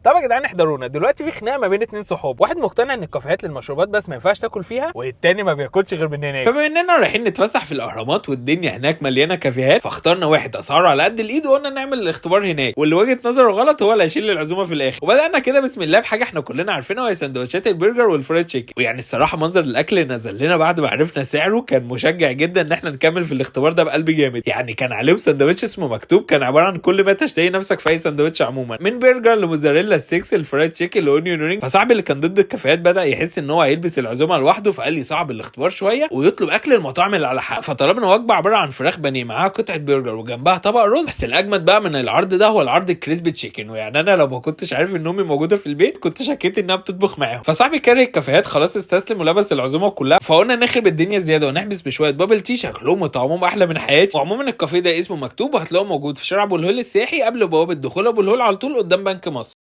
طب يا جدعان احضرونا دلوقتي، في خناقه ما بين اتنين صحاب، واحد مقتنع ان الكافيهات للمشروبات بس ما ينفعش تاكل فيها، والتاني ما بياكلش غير من هناك. فبما اننا رايحين نتفسح في الاهرامات والدنيا هناك مليانة كافيهات، فاخترنا واحد اسعاره على قد الايد وقلنا نعمل الاختبار هناك، واللي وجهه نظره غلط هو اللي هيشيل العزومة في الاخر. وبدانا كده بسم الله بحاجة احنا كلنا عارفينها، وهي سندوتشات البرجر وال fried chicken. ويعني الصراحة منظر الاكل اللي نزل لنا بعد ما عرفنا سعره كان مشجع جدا ان احنا نكمل في الاختبار ده بقلب جامد. يعني كان عليهم سندوتش اسمه مكتوب، كان عبارة عن كل ما تشتهي نفسك في اي سندوتش عموما، من برجر ل mozzarella sticks ال fried chicken ل onion ring. فصاحبي اللي كان ضد الكافيهات بدا يحس ان هو هيلبس العزومة لوحده، فقال لي صعب الاختبار شوية ويطلب اكل المطاعم اللي على حق. فطلبنا وجبة عبارة عن فراخ بانيه معاها قطعه برجر وجنبها طبق رز. بس الاجمد بقى من العرض ده هو العرض ال crispy chicken، ويعني انا لو ما كنتش عارف ان امي موجودة في البيت كنت شكيت انها بتطبخ معاهم. فصاحبي كاره الكافيهات خلاص استسلم ولبس العزومة كلها، فقلنا نخرب الدنيا زيادة ونحبس بشوية bubble tea شكلهم وطعمهم احلى من حياتي. وعموما الكافيه ده اسمه مكتوب، وهتلاقوه موجود في شارع ابو الهول السياحي قبل بوابه دخول ابو الهول على طول قدام بنك مصر.